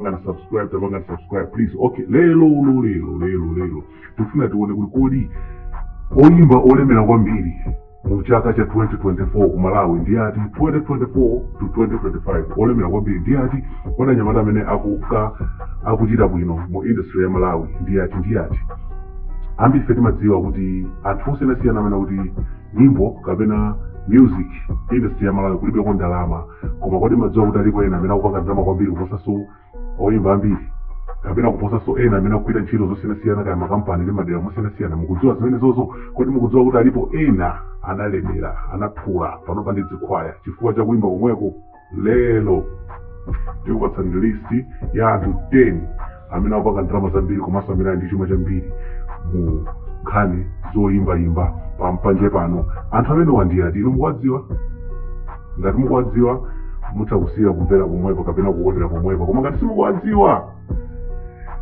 Tapangani subscribe, tapangani subscribe please. Okay, lero lero lero lero tikufuna tione kuti kodi oyimba olemera kwambiri mu chaka cha 2024 ku Malawi ndi ati? 2024 to 2025, olemera kwambiri ndi ati? Kodi anyamata amene akuka akuchita bwino mu industry ya Malawi ndi ati, ndi ati? Ambiri ife timadziwa kuti anthu osiyanasiyana amene kuti nyimbo kapena music industry ya Malawi kulibeko ndalama, koma kodi madziwa kuti alipo ena amene akupanga ndalama kwambiri kuposanso oyimba ambiri, kapena kuposanso ena amene akugwira ntchito zosiyanasiyana kaya makampani ndi madera mosiyanasiyana? Mukudziwa zimene zozo? Kodi mukudziwa kuti alipo ena analemera, anaphula panopa ndi dzikhwaya chifukwa cha kuimba komweko? Lero tikupatsani list ya anthu 10 amene akupanga ndalama zambiri komanso amene ali ndi chuma chambiri mu nkhani zoyimbayimba pampanje pano. Anthu amene wandiyati inu mukuwadziwa? Ngati mukuwadziwa, mutha kusiya kumvera pomwepo kapena kuonera pomwepo, koma ngati simukuwadziwa,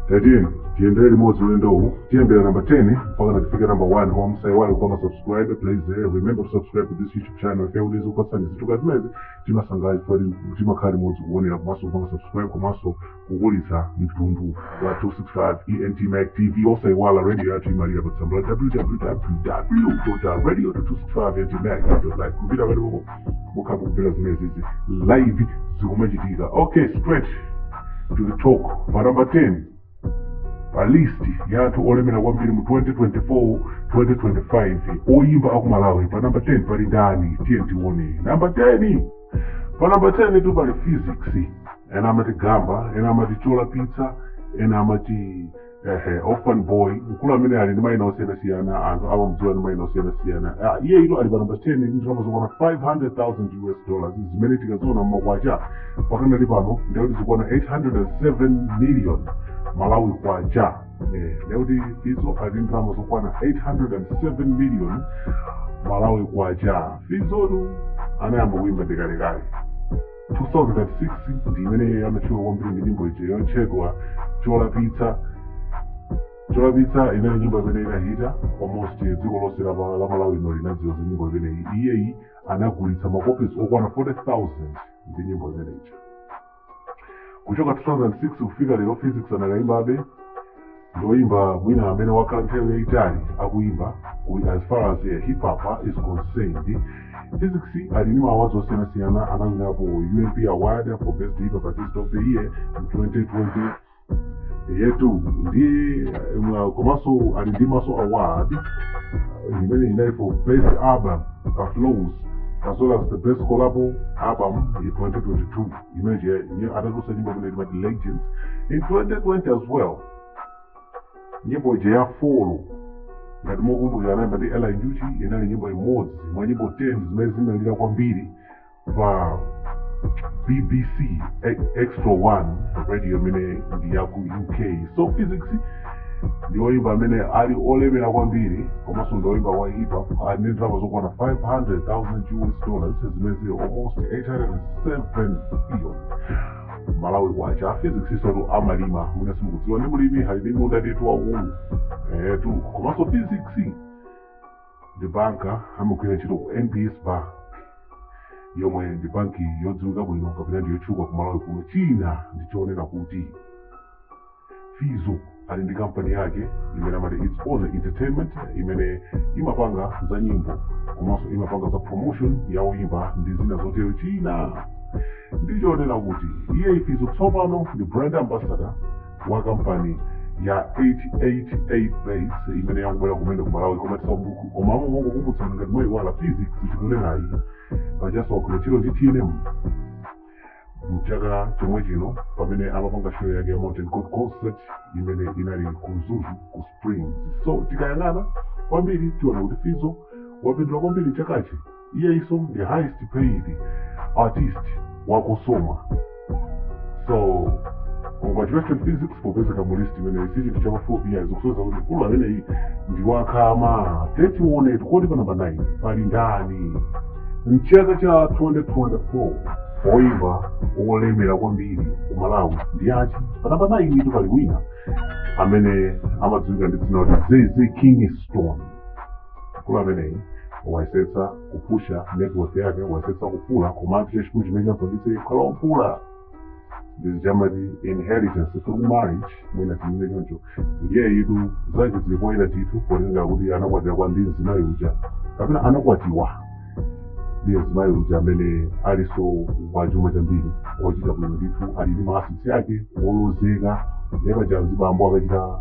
tatiyeni tiyendere limodzi ulendowu. Tiyambira number 10 mpaka tifike number 1. Koma musayiwale kupanga subscribe please. Remember to subscribe to this YouTube channel. Ife kuti zikupatsani zinthu zimenezi timasangalala chifukwa timakhala limodzi kuonera komanso kupanga subscribe komanso kukulitsa mtundu wa 265 ENT Mac TV. Osayiwala, radio yathu imalira pa tsamba la www radio 265 ent mac live. Kupita palipo mukhala kumvera zimenezi live zikumachitika. Okay, straight to the talk. Pa number 10 pa list ya anthu olemera kwambiri mu 2024 2025 oyimba aku Malawi, pa number 10 pali ndani? Tiye tione number 10. Pa number 10 tu pali Phyzix. Ena amati Gamba, ena amati Chola Pizza, ena amati ehe Orphan Boy. Mkulu amene ali ndi mayina osiyanasiyana, anthu amamudziwa ndi mayina osiyanasiyana. Ah, iye ilo ali pa number 10 ndi ndalama zokwana $500,000 zimene tikaziona mmakwacha pakanali pano ndikuti zikwana 807 million Malawi kwacha. Ndikuti Fizo ali ndi ndalama zokwana 807 million Malawi kwacha. Fizotu anayamba kuimba ndikalekale, 2006 ndi imene amatchuka kwambiri ndi nyimbo ija yotchedwa Cholapitsa. Cholapitsa inali nyimbo imene inahita almost dziko lonse la Malawi lino linadziwa za nyimbo imeneyi. Iyeyi anagulitsa macopies okwana 40,000 ndi nyimbo imene ija. Kuchoka 2006 kufika lero, Phyzix anakayimbabe. Ndoyimba mwina amene wakhala nthawi yayitali akuyimba as far as hip hop is concerned. Phyzix ali ndi ma awards osiyanasiyana. Anawinapo UMP Award for Best Hip Hop Artist of the Year in 2020 yetu ndi komanso ali ndi Maso Award imene inali for Best Album pa Flows, as well as the Best Collabo Album in 2022 imene atatulutsa nyimbo imene timati Legends. In 2020 as well, nyimbo ija ya Follow, ngati mukumbukira, anayimba ndi Ella Njuchi, inali nyimbo imodzi mwa nyimbo 10 zimene zinalira kwambiri pa BBC Extra One radio imene ndi ya ku UK. So Phyzix ndi oyimba amene ali olemera kwambiri komanso ndi oyimba wa hip hop, ali ndi ndalama zokwana $500,000 zimene zili almost 807 billion Malawi kwacha. Phyzix isotu amalima, mwina simukudziwa, ndi mulimi, ali ndi munda ndithu waukulu etu. Komanso Phyzix ndi banker, amagwira ntchito ku NBS Bank yomwe ndi banki yodziwika bwino kapena ndi yotchuka ku Malawi kuno. China ndichonena kuti Fizo ali ndi kampani yake imene amati It's On Entertainment, imene imapanga za nyimbo komanso imapanga za promotion ya oyimba ndi zina zotero. China ndichonena kuti iye Fizo tsopano ndi brand ambassador wa kampani ya 888 Base imene yakubwera kumene ku Malawi. Koma koma mongokumbutsana ngati mwayiwala, Phyzix tikunenayi pachaso wagwira ntchito ndi TNM mchaka chomwe chino pamene amapanga show yake ya Mountain God Concert imene inali ku Mzuzu, ku Springs. So tikayang'ana kwambiri tiona kuti Fizo wapindula kwambiri chakachi. Iye iso ndi highest paid artist wa COSOMA. So congratulations Phyzix popezeka mu list imene si chinthu chapafupi ya zikusonyeza kuti mkulu ameneyi ndi wakhama. Tione kodi pa namba 9 pali ndani mchaka cha 2024? Oyimba olemera kwambiri ku Malawi ndi achi? Pa namba 9 itu pali wina amene amadziwika ndi dzina kuti Zeze Kingston. Mkulu ameneyi wayesetsa kupusha network yake, wayesetsa kufula, komatu chachikulu chimene champangitse kukhala wofula Ndizichamati inheritance through marriage, mwina tinene choncho. Iyeyitu zake zilikoyera ndithu, ponena kuti anakwatira kwa ndi mzimayi uja, kapena anakwatiwa ndi mzimayi uja amene aliso wachuma chambiri, wochita bwino ndithu, ali ndi ma assets ake wolozeka. Ndipo mzibambo akachita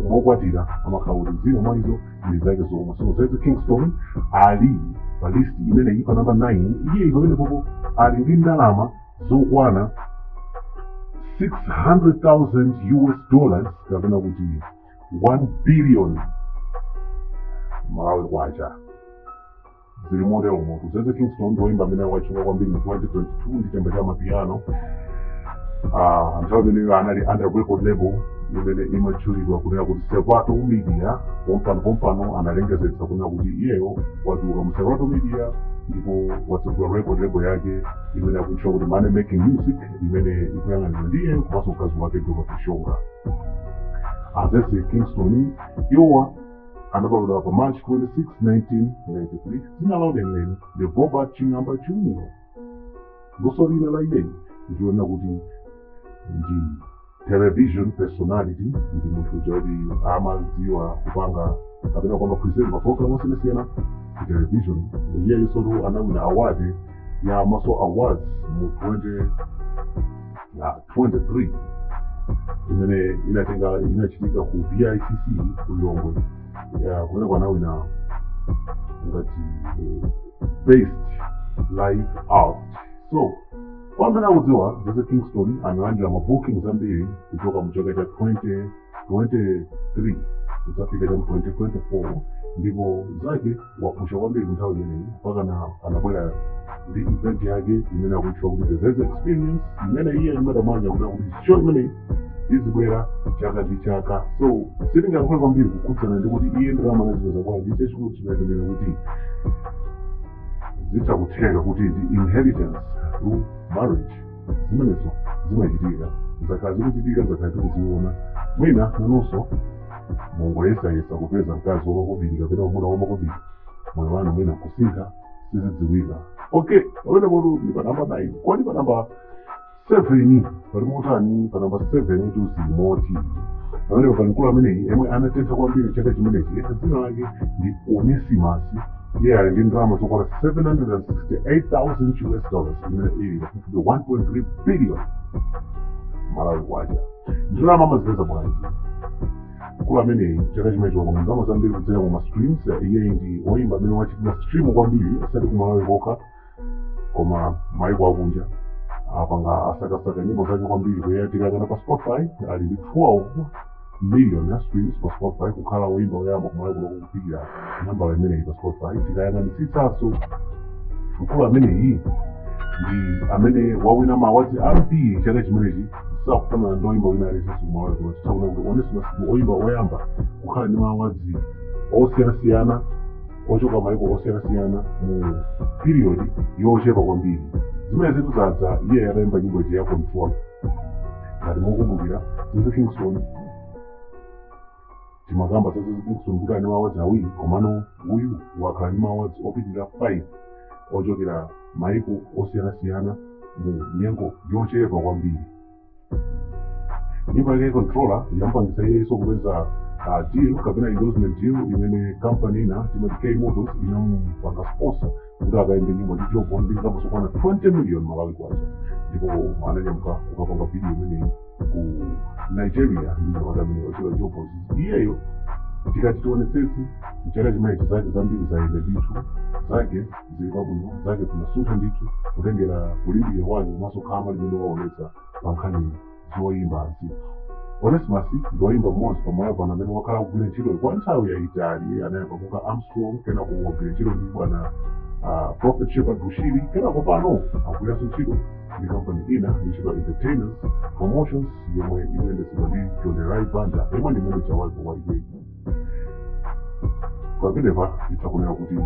mokwatira amakhala kuti zina mwa izo ndi zake zomwe. So Zeze Kingston ali pa list imeneyi pa namba 9. Iyeyi pamene popo ali ndi ndalama zokwana 600,000 US dollars, kapena kuti 1 billion Malawi kwacha. Zili motero moto. Zeze Kingston ndi woyimba amene watchuka kwambiri mu 2022 ndi chamba cha mapiano. Nthawi imeneyo anali under record label imene imatchulidwa kunena kuti Serato Media. Pompano pompano analengezetsa kunena kuti iyeyo watuluka mu Serato Media ndipo watsegula record label yake imene akutchula kuti Money Making Music, imene ikuyang'anidwa ndi iyeyo komanso mkazi wake Dorothy Shonga. Azeze Kingston iwowa anabadwa pa March 26, 1993. Dzina lawo lenileni ndi Robert Ching'amba Jr. Luso lina la iyeyi ndiona kuti ndi television personality, ndi munthu uja kuti amadziwa kupanga kapena kupanga present ma program osiyanasiyana ku television. Iyeyo sotu anawina award ya Maso Awards mu 20 23 imene inatenga inachitika ku BICC ku Lilongwe, kumene anawina ngati best live art. So kwa amene akudziwa, Zeze Kingston analandira ma bookings ambiri kuchoka mu chaka cha 2023 kudzafika cha mu 2024, ndipo zake wapusha kwambiri nthawi imeneyi mpaka na anabwera ndi event yake imene akutchula kuti The Zeze Experience, imene iye imatamanja kuti show imeneyi izibwera chaka ndi chaka. So sitingayankhule kwambiri kukhudzana ndi kuti iye ndalama anazipeza bwanji. Chachikulu chimayenera kuti zitha kutheka kuti ndi inheritance through marriage. Zimenezo zimachitika, zakhala zikuchitika, zakhala tikuziona. Mwina nanunso mungoyesayesa kupeza mkazi wamakobiri kapena mwamuna wamakobiri, moyo wanu mwina kusintha, sizidziwika. Okay, pamene potu ndi pa namba 9. Kodi pa namba 7 pali motani? Pa namba 7 tuzimoti pamene pali mkulu ameneyi yemwe anatentha kwambiri chaka chimenechi. Dzina lake ndi Onesimus. Iye ali ndi ndalama zokwana 768,000 US dollars, imene ili pafupifupi 1.3 billion Malawi kwacha. Ndalama amazipeza bwanji mkulu ameneyi? Chaka chimenechi wapanga ndalama zambiri kudzera mu ma streams. Iye ndi woyimba amene wachitira stream kwambiri, osati ku Malawi kokha koma maiko akunja apanga asakasaka nyimbo zake kwambiri. Kuyatikana pa Spotify ali ndi 12 million ya streams pa Spotify, kukhala woyimba woyamba kumalawi kuno kufikira nambala imeneyi pa Spotify. Tikayang'anitsitsanso, mkulu ameneyi ndi amene wawina ma awards ambiri chaka chimenechi, sakufanana ndi oyimba wina aliyense kumalawi kuno. Titakuona kuti Onesimus ndi oyimba woyamba kukhala ndi ma awards osiyanasiyana ochoka maiko osiyanasiyana mu period yochepa kwambiri. Zimene zitu zadza iye atayimba nyimbo ija ya Control. Ngati mukumbukira, Zeze Kingston timakamba za Zeze Kingston kuti ali ndi ma awards awiri, komano uyu wakhala ndi ma awards opitirira 5 ochokera maiko osiyanasiyana mu nyengo yochepa kwambiri. Nyimbo yake Controller yampangisa iyeso kupeza deal kapena endorsement deal imene company ina timati K Motors inampanga sponsor kuti akaimbe nyimbo ndi Jobo ndi ndalama zokwana 20 million Malawi kwacha, ndipo ananyamuka kukapanga video imeneyi ku Nigeria ndi nyamata amene wachedwa Jobo. Iyeyo tikati tionetsetse, mchaka chimenechi zake zambiri zayenda ndithu, zake zili pabwino, zake zinasuntha ndithu kutengera kulimbikira kwake komanso khama limene waonetsa pa nkhani zoyimbazi. Onesimus ndi woyimba mmodzi pamalo pano amene wakhala akugwira ntchito kwa nthawi yayitali. Anayamba monga Armstrong, kenako wagwira ntchito ndi bwana Prophet Shepherd Bushiri, kenako pano akugwiranso ntchito ndi kampani ina yotchedwa Entertainers Promotions yomwe ikuyendetsedwa ndi Tonderai Banda yemwe ndi manager wake wa iyeyi. Pamenepa titha kunena kuti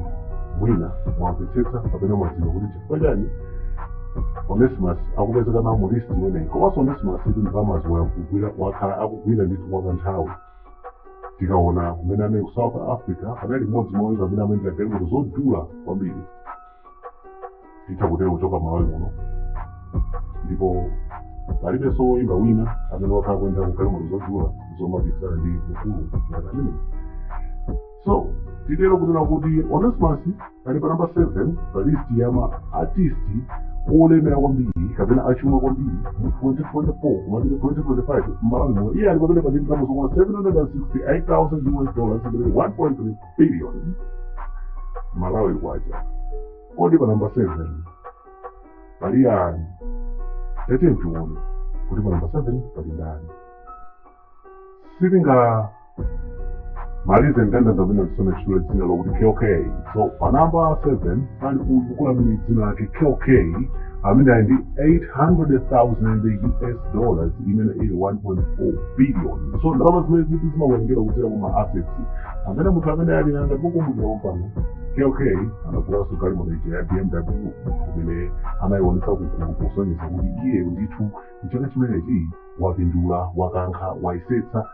mwina mwamvetsetsa kapena mwadziwa kuti chifukwa chani Onesimus akupezeka nawo mu list imeneyi. Komanso Onesimus itu ndalamazi wakugwira, wakhala akugwira ndithu kwa kanthawi. Tikaona kumene anali ku South Africa, anali mmodzi mwa oyimba amene amayendera galimoto zodula kwambiri, titha kutero, kuchoka Malawi muno, ndipo Palibenso woyimba wina amene wakhala kuyenda ku galimoto zodula zomapikisana ndi mkulu ngati ameneyi. So titero kunena kuti Onesimus ali pa namba 7 pa list ya ma artist olemera kwambiri kapena achuma kwambiri mu 2024 kumapita 2025 m'Malawi muno. Iye ali pamene pa ndalama zokwana 768,000 US dollars, imene 1.3 billion Malawi kwacha. Kodi pa namba 7 pali yani? Tete tione kuti pa namba 7 pali ndani. Sitingamalize mndandanda umene tisanatchule dzina lokuti KOK. So pa namba 7 pali uyu mkulu amene dzina lake KOK, amene ali ndi 800,000 US dollars, imene ili 1.4 billion. So ndalama zimene zitu zimawerengera kudzera kuma assets amene munthu amene ali nanga. Tikukumbukira pano KOK anagulanso galimoto ija ya BMW imene anayionetsa kugulu kusonyeza kuti iye ndithu mchaka chimenechi wapindula, wakankha, wayesetsa.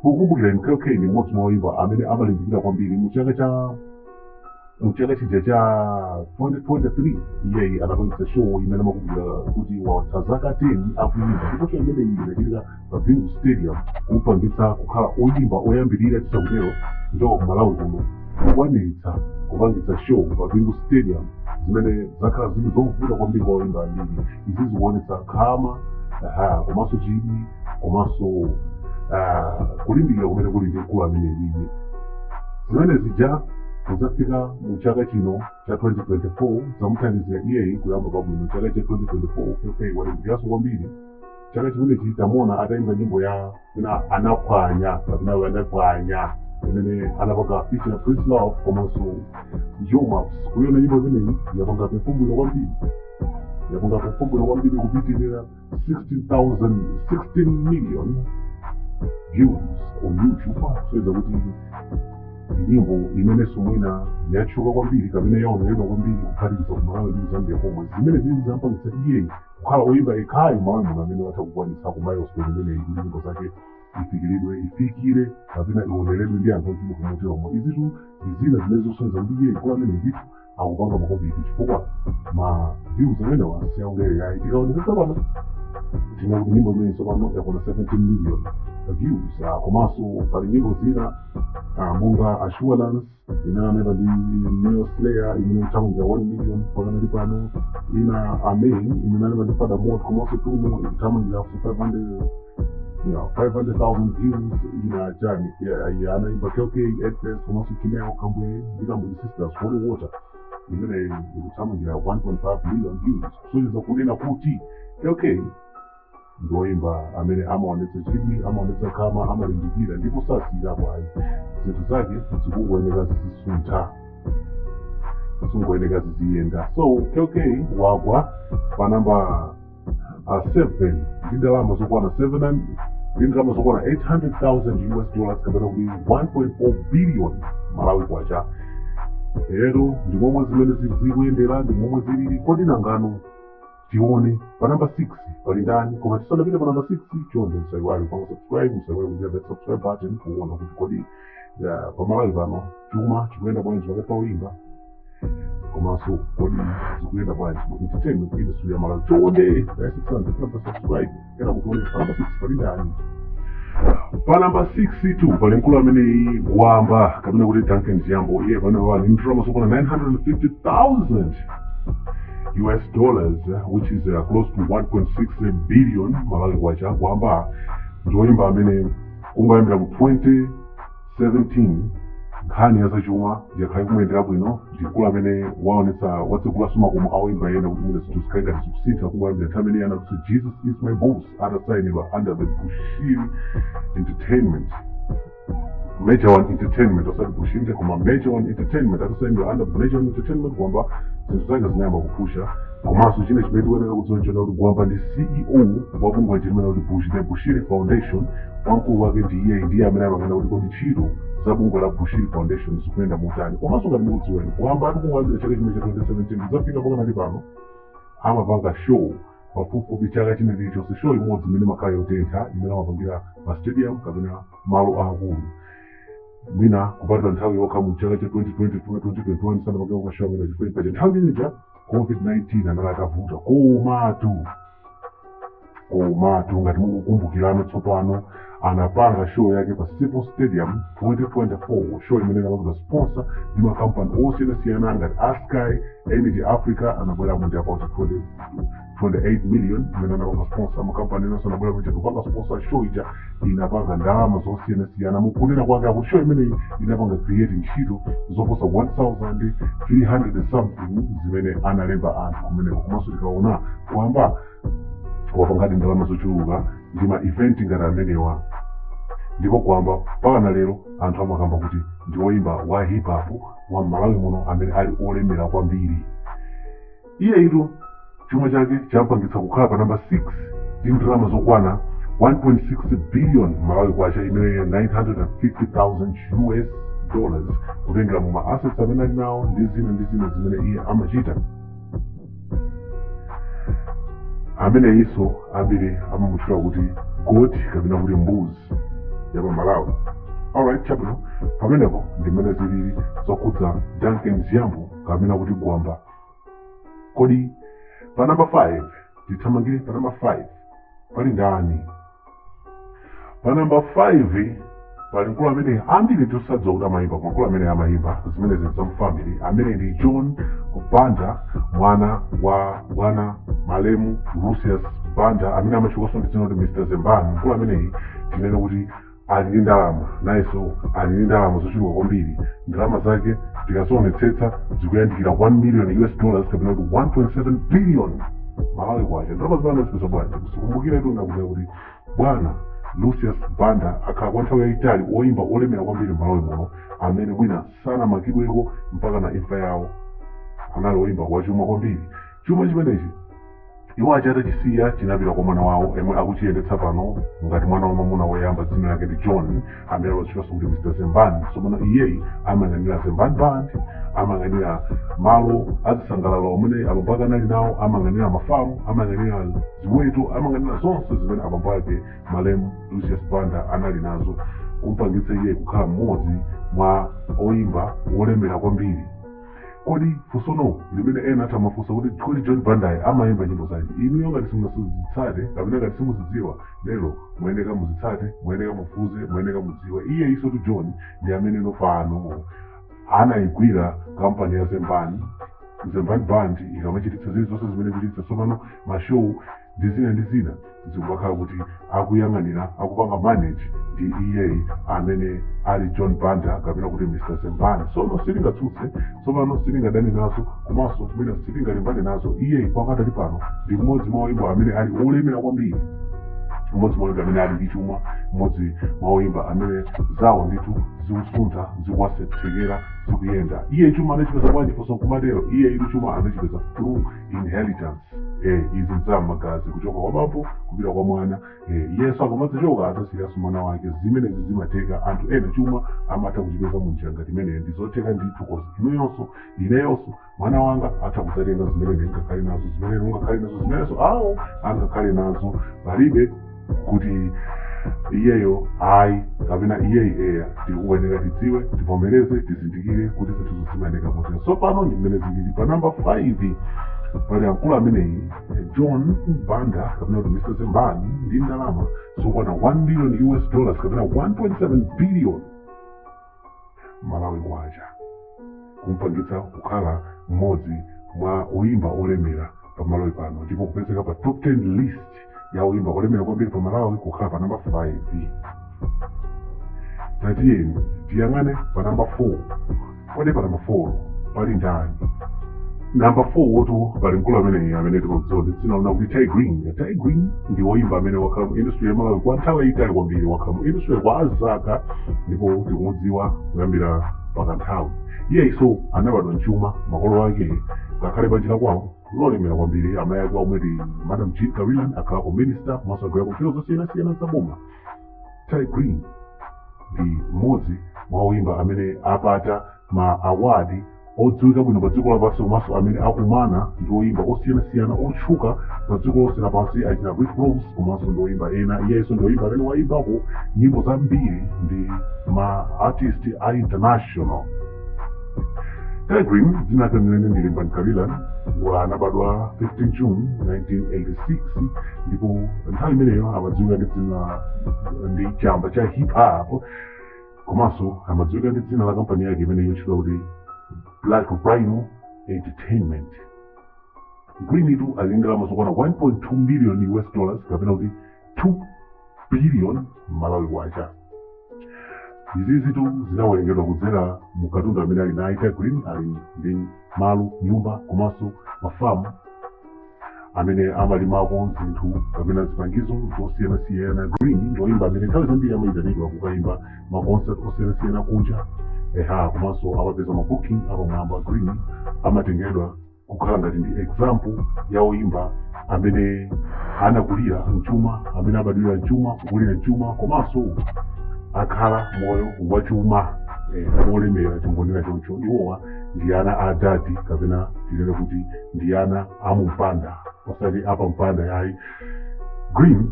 Kukumbukira KOK ni mmodzi mwa oyimba amene amalimbikira kwambiri. Muchaka chija cha 2023 iyeyi anapangitsa show imene amakumbukira kuti watha zaka 10 akuyimba, ndipo show imeneyi inachitika pa Bingu Stadium, kupangitsa kukhala oyimba oyambirira tisakutero kuchoka ku Malawi kuno kukwaniritsa kupangitsa show pa Bingu Stadium, zimene zakhala zili zovuta kwambiri kwa oyimba ambiri. Izi zikuonetsa khama, aha, komanso chidwi, komanso kulimbikira kumene kuli ndi mkulu amene iye. Zimene zija kudzafika mu chaka chino cha 2024 zamuthandizira iyeyi kuyamba pabwino chaka cha 2024. Okay, walimbikiranso kwambiri chaka chimenechi. Tamuona atayimba nyimbo ya ina Anaphwanya kapena Anaphwanya, imene anapanga feature Prince Love komanso Jomaps. Kuyona nyimbo imeneyi yapanga perform bwino kwambiri, yapanga perform bwino kwambiri kupitirira 16,000, 16 million views on YouTube, kusonyeza kuti nyimbo imenenso mwina yatchuka kwambiri kapena yaoneredwa kwambiri kuphatikiza ku Malawi ndi Zambia komwe, zimene zizi zampangitsa iyeyi kukhala oyimba yekhayo Malawi muno amene watha kukwanitsa ku milestone imeneyi, kuti nyimbo zake ifikiridwe, ifikire kapena ioneredwe ndi anthu ochuluka moteromo. Izitu ndi zina zimene zosonyeza kuti iye mkulu amene ndithu akupanga makobidi, chifukwa ma views amenewa siaulere ayi. Tikaonetsetsa pano tina kuti nyimbo imene tsopano yakwana 17 million views. Komanso pali nyimbo zina monga Assurance imene anayimba ndi Neo Slayer, imene ikuthamangira 1 million pakanali pano. Ina Amen imene anayimba ndi Father Mot komanso Tumo, ikuthamangira 500, 500,000 views. Ina chani, yeah, anaimba KK Edfest komanso Kimeo Kambwe ndi Kambwe Sisters, Holy Water, imene ikuthamangira 1.5 million views, kusonyeza kunena kuti KK ndoyimba amene amaonetsa chidwi, amaonetsa khama, amalimbikira ndipo sasiyirapo ayi. Zinthu zake zikungoyeneka zizisuntha, zikungoyeneka ziziyenda. So KK wagwa pa namba 7 ndi ndalama zokwana 7 ndi ndalama zokwana 800,000 US dollars kapena kuti 1.4 billion Malawi kwacha. Lero ndi momwe zimene zikuyendera, ndi momwe zilili. Kodi nangano tione pa namba 6 pali ndani? Koma tisanapite pa namba 6, chonde msaiwale kupanga subscribe, msaiwale kuchita that subscribe button, kuona kuti kodi pamalawi pano chuma chikuyenda bwanji pakati pa oyimba, komanso kodi zikuyenda bwanji mu entertainment industry ya Malawi. Chonde tayesetsani kupanga subscribe era kutione pa namba 6 pali ndani. Pa namba 6 tu pali mkulu amene Gwamba kapena kuti Duncan Ziyambo. Iye pamene pali ndalama zokwana 950,000 US dollars, which is close to 1.6 billion Malawi kwacha. Gwamba ndi woyimba amene kungoyambira mu 2017 nkhani ya zachuma yakhala ikumuyendera bwino. Ndi mkulu amene waonetsa, watsegulaso makomo a oyimba ena kuti mwina zinthu zikhale ngati zikusintha. Kungoyambira nthawi imene anati "Jesus Is My Boss" atasayinidwa under the Bushiri Entertainment, Major One Entertainment, osati Bushiri koma Major One Entertainment, atasayinidwa under Major One Entertainment, Gwamba zinthu zake zinayamba kupusha. Komanso chine chimene tikuyenera kudziwa nchona kuti Gwamba ndi CEO wa bungwe limene kuti the Bushiri Foundation. Wamkulu wake ndi iye, ndiye amene amapenda kuti kodi ntchito za bungwe la Bushiri Foundation zikuyenda motani. Komanso ngati mukudziweni, Gwamba atikungoyambira chaka chimene cha 2017 kudzafika pakanali pano amapanga show pafupifupi chaka china chilichonse, show imodzi imene makhala yotentha, imene amapangira pa stadium kapena malo aakulu, mwina kupatula nthawi yokha mu chaka cha 2020, 2021 sanapangeko ka show amene, chifukwa paja nthawi imeneja COVID-19 anali atavuta. Komatu Komatu ngati mukukumbukirano, tsopano anapanga show yake pa Civo Stadium 2024, show imene inapangidwa sponsor ndi makampani osiyanasiyana ngati Asky Energy Africa, anabweramo ndi about 20 28 million imene anapanga sponsor. Makampani enanso anabwera kuja kupanga sponsor show ija, inapanga ndalama zosiyanasiyana. Mukunena kwake akuti show imeneyi inapanga create ntchito zoposa 1300 something zimene analemba anthu kumeneko. Komanso tikaona kwamba wapangadi ndalama zochuluka ndi ma event ngati amenewa, ndipo kwamba mpaka na lero anthu amakamba kuti ndi woyimba wa hip hop wa Malawi muno amene ali olemera kwambiri. Iye itu chuma chake champangitsa kukhala pa namba 6 ndi ndalama zokwana 1.6 billion Malawi kwacha, imene 950,000 US dollars, kutengera mu ma assets amene ali nawo ndi zina ndi zina zimene iye amachita. Amene iso ambiri amamutchula kuti goat kapena kuti mbuzi ya pa Malawi. Alright, chabwino, pamenepo ndi mmene zilili zokhudza Duncan Zgambo kapena kuti Gwamba. Kodi pa namba 5, tithamangire pa namba 5, pali ndani? Pa namba 5 pali mkulu amene ambiri tisadziwa kuti amayimba, koma mkulu amene amayimba zimene zili za mfamily, amene ndi John Banda, mwana wa bwana malemu Lucius Banda, amene amatchukanso ndi dzina kuti Mr Zembani. Mkulu ameneyi tinene kuti ali ndi ndalama, nayenso ali ndi ndalama zochuluka kwambiri. Ndalama zake tikazionetsetsa zikuyandikira 1 million US dollars kapena kuti 1.7 billion Malawi kwacha. Ndalama zimene anazipeza bwanji? Sikumbukira itu nakuti kuti bwana Lucius Banda akhala kwa nthawi yayitali oyimba olemera kwambiri m'Malawi muno, amene mwina sanamakidweko mpaka na imfa yawo. Anali oyimba wachuma kwambiri. Chuma chimenechi iwo aja atachisiya chinapita kwa mwana wawo yemwe akuchiyendetsa pano ngati mwana wa mwamuna woyamba, dzina lake ndi John, amene amatchedwanso kuti Mr Zembani. Tsopano iyeyi amayang'anira Zembani Band, amayang'anira malo azisangalalo amene abambo ake anali nawo, amayang'anira mafamu, amayang'anira ziweto, amayang'anira zonse zimene abambo ake malemu Lucius Banda anali nazo, kumpangitsa iye kukhala mmodzi mwa oyimba wolemera kwambiri. Kodi funsono limene ena atha mafunsa kuti, kodi John Bandayi amayimba nyimbo zanji? Inuyo ngati simunazitsate kapena ngati simuzidziwa lero, muyeneka muzitsate, muyeneka mufuze, muyeneka mudziwe. Iye isotu John ndi amene nopano anayigwira kampani ya Zembani, Zembani Band ikamachititsa zilizonse zimene kuchititsa tsopano, mashow ndi zina ndi zina, zikumakhala kuti akuyang'anira, akupanga manage ndi iyeyi amene ali John Banda kapena kuti Mr Zembani. Sono sitingatsutse, tsopano sitingadane nazo, komanso mwina sitingalimbane nazo. Iyeyi pakadali pano ndi mmodzi mwa oyimba amene ali olemera kwambiri, mmodzi mwa oyimba amene ali ndi chuma, mmodzi mwa oyimba amene zawo ndithu zikusuntha, zikuwasekera, zikuyenda. Iye chuma anachipeza bwanji? Funso nkumatero. Iye ilu chuma anachipeza through inheritance. Izi nzamagazi, kuchoka kwa bambo kupita kwa mwana. Yesu akamadzichoka adzasiyanso mwana wake. Zimenezi zimatheka. Anthu ena chuma amatha kuchipeza munjira ngati imeneyo, ndi zotheka ndithu, 'cause inuyonso, ineyonso, mwana wanga atha kudzatenga zimene ndingakhale nazo, zimene ungakhale nazo, zimenenso awo angakhale nazo. Palibe kuti iyeyo ayi kapena iyeyi eya. Tikuyenera tidziwe, tivomereze, tizindikire kuti zinthuzo zimayendeka motero. Tsopano ndi mmene zilili. Pa namba 5 pali akulu ameneyi John Banda kapena kuti Mr Zembani ndi ndalama zokwana 1 million US dollars kapena 1.7 billion Malawi kwacha, kumpangitsa kukhala mmodzi mwa oyimba olemera pa Malawi pano, ndipo kupezeka pa top 10 list ya oyimba olemera kwambiri pa Malawi, kukhala pa namba 5. Tatiyeni tiyang'ane pa namba 4. Kodi pa namba 4 pali ndani? Namba 4 wotu pali mkulu ameneyi amene tikudziwa ndi dzina lona kuti Tay Grin. Tay Grin ndi woyimba amene wakhala mu industry ya Malawi kwa nthawi yayitali kwambiri, wakhala mu industry kwa zaka ndipo tikumudziwa kuyambira pakanthawi. Iyeyiso anabadwa mchuma, makolo ake ngakhale banja la kwawo lolemera kwambiri. Amayi ake omwe ndi Madam Jean Karilan akhalako minister komanso agwirako ntchito zosiyanasiyana za boma. Tay Grin ndi mmodzi mwa oyimba amene apata ma award odziwika bwino pa dziko lapansi, komanso amene akumana ndi oyimba osiyanasiyana otchuka pa dziko lonse lapansi, achina Rick Ross komanso ndi oyimba ena. Iyenso ndi oyimba amene wayimbako nyimbo zambiri ndi ma artist a international. Tay Grin dzina lake lenileni ndi Limbani Kalilani, anabadwa 15 June 1986, ndipo nthawi imeneyo amadziwika ndi dzina ndi chamba cha hip hop, komanso amadziwika ndi dzina la kampani yake imene yotchedwa kuti Black Rhino Entertainment. Grin tu ali ndi ndalama zokwana 1.2 million US dollars, kapena kuti 2 billion Malawi kwacha. Izizitu zinawerengedwa kudzera mu katundu amene ali naye. Tay Grin ali ndi malo, nyumba komanso mafamu amene amalimako zinthu kapena zipangizo zosiyanasiyana. Grin ndi oyimba amene nthawi zambiri amayitanidwa kukayimba ma concert osiyanasiyana kunja, eha, komanso amapeza ma booking apamwamba. Grin amatengedwa kukhala ngati ndi example ya oyimba amene anakulira mchuma, amene abadwira mchuma, kukulira mchuma, komanso akhala moyo wachuma, wolemera, tingonena choncho. Iwowa ndi ana a dadi, kapena tinene kuti ndi ana amumpanda, osati apampanda yayi. Grin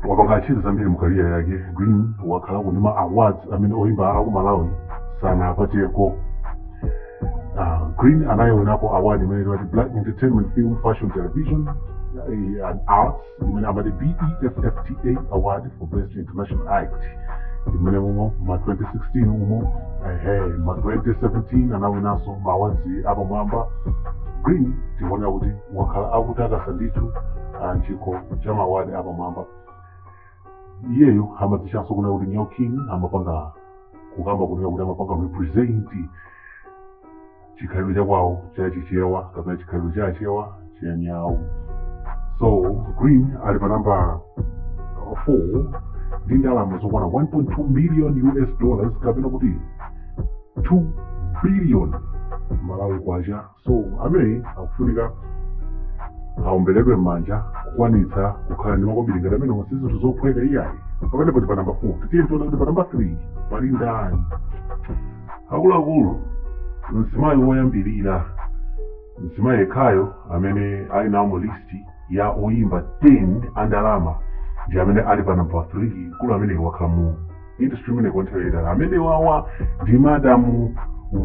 wapanga ntchito zambiri mu career yake. Grin wakhalako ndi ma awards amene oyimba aku Malawi sanapateko. Grin anayionako award imene timati Black Entertainment Film Fashion Television and Arts, imene amati BEFFTA Award for Best International Act, imene umo ma 2016 umo, ehe, ma 2017 anawinanso ma awards apamwamba. Grin tikuonera kuti wakhala akutakasa ndithu chikho cha ma award apamwamba. Iyeyo amadzitchanso kunena kuti Nyau King, amapanga kukamba kunena kuti amapanga represent chikhalidwe chakwawo cha Chichewa, kapena chikhalidwe cha Achewa cha Nyau. So Grin ali pa namba 4 ndi ndalama zokwana 1.2 million US dollars, kapena kuti 2 billion Malawi kwacha. So amene akufunika aomberedwe m'manja kukwanitsa kukhala ndi makobiri ngati amene si zinthu zophweka iyayi. Pamenepo ndi pa namba 4. Titiye tione kuti pa namba 3 pali ndani. Akuluakulu, mzimayi woyambirira, mzimayi yekhayo amene ali nawo mu list ya oyimba 10 a ndalama ndi amene ali pa namba 3. Mkulu amene wakhala mu industry imene kwa nthawi yayitali, amene wawa ndi Madamu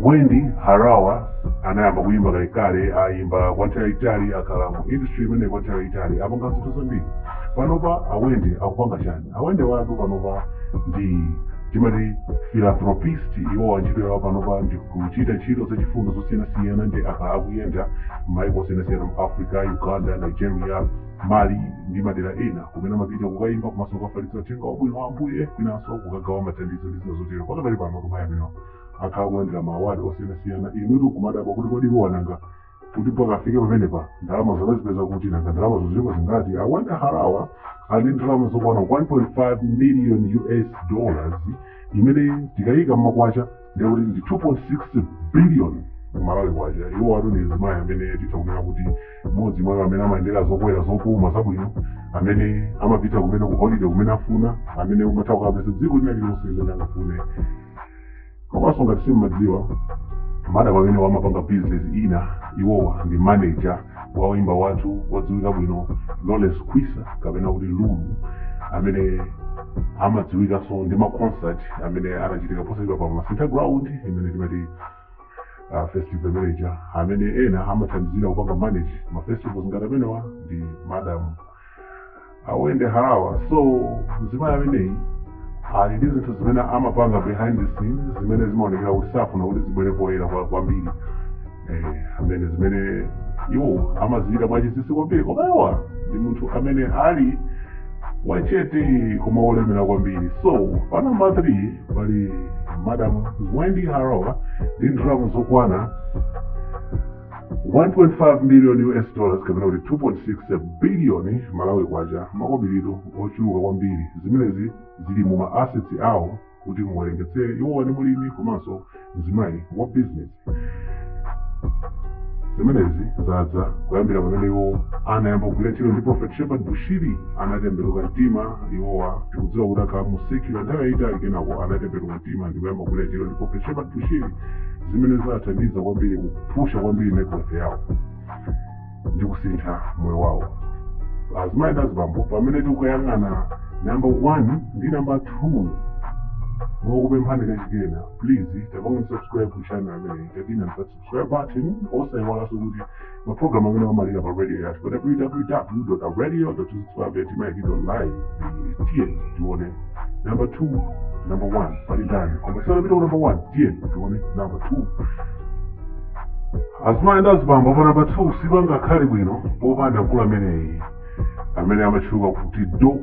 Wendy Harawa. Anayamba kuyimba kalekale, ayimba kwa nthawi yayitali, akhala mu industry imene kwa nthawi yayitali, apanga zinthu zambiri. Panopa a Wendy akupanga chani? A Wendy watu panopa ndi timati philanthropist. Iwo ntchito yawo panopa ndi kuchita ntchito zachifundo zosiyanasiyana, ndi akhala akuyenda m'mayiko osiyanasiyana mu Africa, Uganda, Nigeria, Mali ndi madera ena, kumene amapita kukayimba komanso kukafalitsa uthenga wabwino wa Ambuye, kwinanso kukagawa mathandizo ndi zina zotero. Pakadali pano mayi amenewa akhala kulandira ma award osiyanasiyana. Inutu kumadabwa kuti kodi iwo nanga kuti mpaka afike pamenepa ndalama zonazipeza kuti? Nanga ndalama zilipo zingati? A Wendy Harawa ali ndi ndalama zokwana 1.5 million US dollars, imene tikayika mmakwacha ndikuti ndi 2.6 billion Malawi kwacha. Iwo watu ndi azimayi amene titha kunena kuti mmodzi mwa amene amayendera zokwera, zopuma zabwino, amene amapita kumene ku holiday kumene afuna, amene umatha kukapeza dziko lina lililonse limene angafune. Komanso ngati simmadziwa, madam amene wamapanga business ina. Iwowa ndi manager wa woimba wathu wodziwika bwino Lawrence Khwisa, kapena kuti Lulu, amene amadziwikanso ndi ma concert amene anachitika posachedwa pa Masintha Ground, imene timati festival manager, amene ena amathandizira kupanga manage ma festivals ngati amenewa ndi Madam a Wendy Harawa. So mzimayi ameneyi ali ndi zinthu zimene amapanga behind the scenes, zimene zimaonekera kuti safuna kuti zibwere poyera kwambiri, amene zimene iwo amazichita mwachinsinsi kwambiri. Koma iwowa ndi munthu amene ali wachete koma wolemera kwambiri. So pa namba 3 pali Madam Wendy Harawa ndi ndalama zokwana 1.5 million US dollars, kapena kuti 2.6 billion Malawi kwacha, makobiritu ochuluka kwambiri. Zimenezi zili mu ma assets awo kuti muwerengetsere. Iwowa ndi mulimi komanso mzimayi wa business. Zimenezi zadza kuyambira pamene iwo anayamba kugwira ntchito ndi Prophet Shepherd Bushiri. Anatembenuka mtima iwowa. Tikudziwa kuti akhala mu secular nthawi yayitali, kenako anatembenuka mtima ndi kuyamba kugwira ntchito ndi Prophet Shepherd Bushiri, zimene zathandiza kwambiri kupusha kwambiri network yawo ndi kusintha moyo wawo. Azimayi ndi azibambo, pamene tikuyang'ana number 1 ndi number 2, Mokupemphani kachikena, please tapangani subscribe ku channel amene, tadina pa subscribe button. Osayiwalanso kuti maprogram amene amalira pa radio yathu pa www.radio.265 timayikidwa live. Tiye tione number 2, number 1 pali ndani. Koma tisanapite ku number 1, tiye tione number 2. Azimayi ndi azibambo, pa number 2 sipangakhale bwino popanda mkulu ameneyi amene amatchuka kuti Doc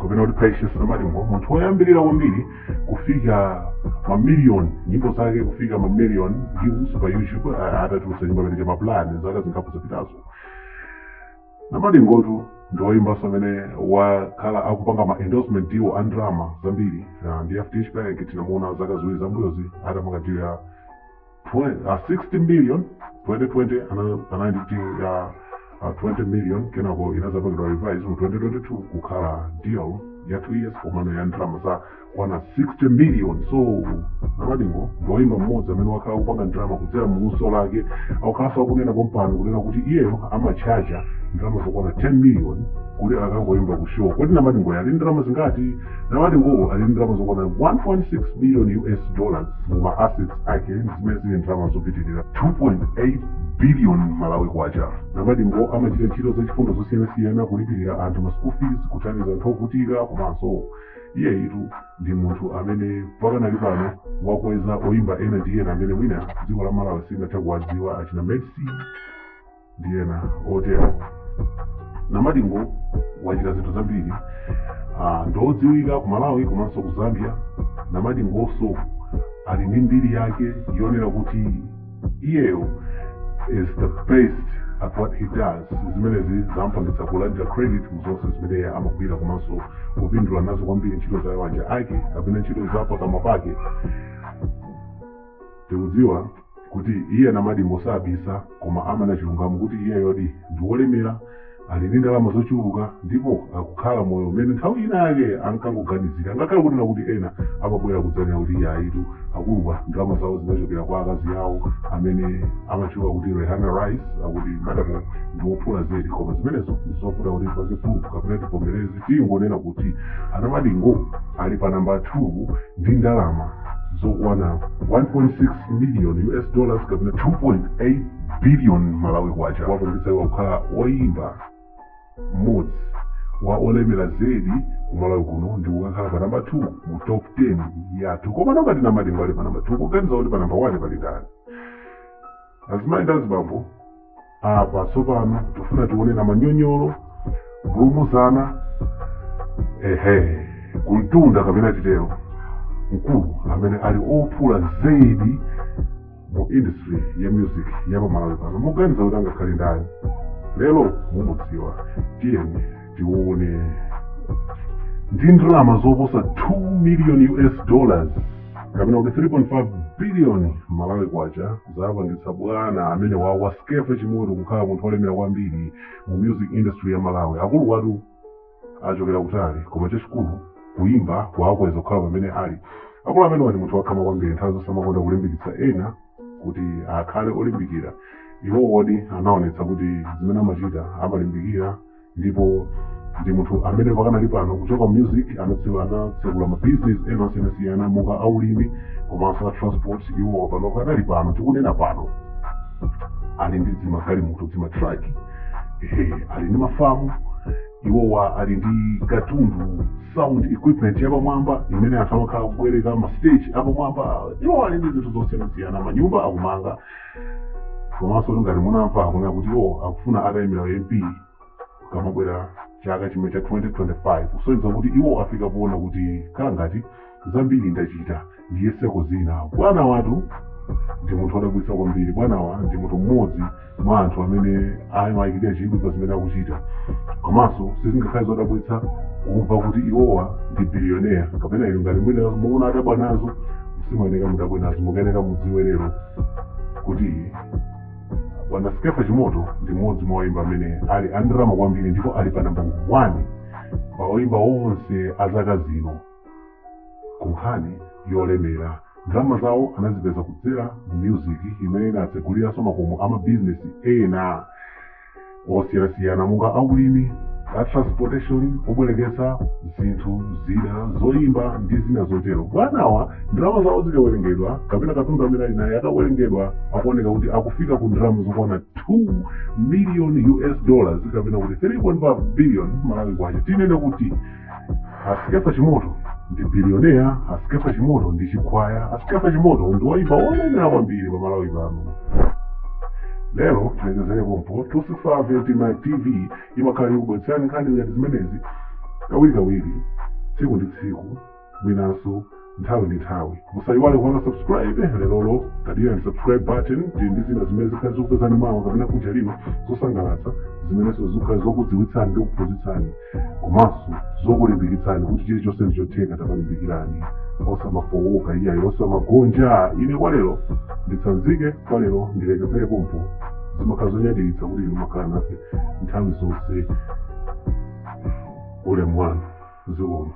kapena kuti Patience Namadingo, munthu woyambirira kwambiri kufika mamiliyoni, nyimbo zake kufika mamiliyoni views pa YouTube atatulutsa nyimbo amene Mapulani zaka zingapo zapitazo. Namadingotu ndi woyimbanso amene wakhala akupanga ma endorsement deal a ndalama zambiri ndi FDH Bank. Tinamuona zaka 2 zambuyozi atapanga deal ya 60 million. 2020 anali ndi deal ya 20 million, kenako inazapangidwa revise mu 2022 kukhala deal ya 2 years komano ya ndalama za kwana 60 million. So Namadingo ndi woyimba mmodzi amene wakhala kupanga ndalama kudzera mu luso lake. Akukhalanso akunena pompano kunena kuti iyeyo amachaja ndalama zokwana 10 million kuti akangoyimba ku show. Kodi Namadingo ali ndalama zingati? Namadingo ali ndalama zokwana 1.6 billion US dollars mu ma assets ake, zimene zili ndalama zopitirira 2.8 billion Malawi kwacha. Namadingo amachita ntchito zachifundo zosiyanasiyana, kulipirira anthu ma school fees, kuthandiza anthu ovutika, komanso iyeyitu ndi munthu amene pakanali pano wakweza oyimba ena ndi ena amene mwina dziko la Malawi singathe kuwadziwa, achina Messi ndi ena otero. Namadingo wachita zinthu zambiri, ndodziwika ku Malawi komanso ku Zambia. Namadingonso ali ndi mbiri yake yonena kuti iyeyo is the best at what he does. Zimenezi zampangitsa kulandira credit muzonse zimene iye amagwira komanso kupindula nazo kwambiri ntchito za manja ake kapena ntchito za pakamwa pake. Tikudziwa kuti iye Namadingo sabisa, koma amana chilungamo kuti iyeyodi ndi wolemera, ali ndi ndalama zochuluka ndipo akukhala moyo umene nthawi ina yake ankangoganizira, ngakhale kunena kuti ena amabwera kudzanena kuti iye ayitu akuluwa ndalama zawo zinachokera kwa akazi awo amene amatchuka kuti Rehana Rice, akuti madamo ndi wophula zedi. Koma zimenezo ndizovuta kuti tipange proof kapena tivomereze. Tingonena kuti anamadingo ali pa namba 2 ndi ndalama zokwana 1.6 million US dollars kapena 2.8 billion Malawi kwacha, wapangitsa iwo kukhala woyimba mmodzi wa olemera zedi ku Malawi kuno ndi kukakhala pa namba 2 mu top 10 yathu. Koma nongati Namadingo ali pa namba 2, kuganiza kuti pa namba 1 pali ndani? Azimayi ndi azibambo, apa tsopano tifuna tione na manyonyolo kulumuzana ehe kumtunda kapena titero mkulu amene ali ophula zedi mu industry ya music ya pamalawi pano. Muganiza kuti angakhale ndani? Lero mumudziwa. Tiyeni tione. Ndi ndalama zoposa 2 million US dollars kapena kuti 3.5 billion Malawi kwacha zapangitsa bwana amene wawa Skeffa Chimoto kukhala munthu olemera kwambiri mu music industry ya Malawi. Akulu watu achokera kutali, koma chachikulu kuyimba kwakweza kukhala pamene ali. Akulu amenewa ndi munthu wakhama kwambiri, nthawi zonse amakonda kulimbikitsa ena kuti akhale olimbikira. Iwo wodi anaonetsa kuti zimene amachita amalimbikira, ndipo ndi munthu amene pakanali pano kuchoka music anatsekula ma business ena osiyanasiyana monga aulimi komanso a transport. Iwo pano kanali pano tikunena pano ali ndi zimagalimoto, zimatraki, ehe, ali ndi mafamu. Iwowa ali ndi katundu, sound equipment yapamwamba imene anthu amakhala kubwereka, ma stage apamwamba. Iwo ali ndi zinthu zosiyanasiyana, manyumba akumanga. Komanso ngati munamva, akunena kuti iwo akufuna atayimira MP kamabwera chaka chimwe cha 2025, kusonyeza kuti iwo afika poona kuti khala ngati zambiri ndachita, ndiyeseko zina. Bwana watu ndi munthu wodabwitsa kwambiri. Bwanawa ndi munthu mmodzi mwa anthu amene amayikidwa chidwi pa zimene akuchita. Komanso sizingakhale zodabwitsa kumva kuti iwowa ndi billionaire, kapena inu ngati mwina mukuona adabwa nazo, simuyeneka mudabwe nazo. Mukuyeneka mudziwe lero kuti bwana Skeffa Chimoto ndi mmodzi mwa oyimba amene ali andalama kwambiri ndipo ali pa namba 1 pa oyimba onse a zaka zino ku nkhani yolemera. Ndalama zawo anazipeza kudzera mu music imene inatseguliranso makomo a mabizinesi ena osiyanasiyana monga aulimi. La transportation, obwereketsa zinthu zina, zoyimba ndi zina zotero. Bwanawa ndalama zawo zikawerengedwa, kapena katundu amene ali naye akawerengedwa, akuoneka kuti akufika ku ndalama zokwana 2 million US dollars, kapena kuti 3.5 billion Malawi kwacha. Tinene kuti a Skeffa Chimoto ndi billionaire. A Skeffa Chimoto ndi chikhwaya. A Skeffa Chimoto ndi woyimba wolemera kwambiri pa Malawi pano. Lero tilekezere pompo. 265 Mic TV imakhala ikubweretsani nkhani ngati zimenezi kawirikawiri, tsiku ndi tsiku, mwinanso nthawi ndi nthawi. Musayiwale kupanga subscribe lerolo, tadira ndi subscribe button. Tili ndi zina zimene zikhale zikupezani mawa kapena kuja lino, zosangalatsa zimenenso zikhale zokudziwitsani ndi kukuphunzitsani komanso zokulimbikitsani kuti chilichonse ndichotheka. Tapalimbikirani, osamafowoka iyayi, osamagonja. Ine kwa lero nditsanzike, kwa lero ndilekezere pompo. Zimakhala zonyadilitsa kuti inu makhala nafe nthawi zonse. Ulemu wanu, zikomo.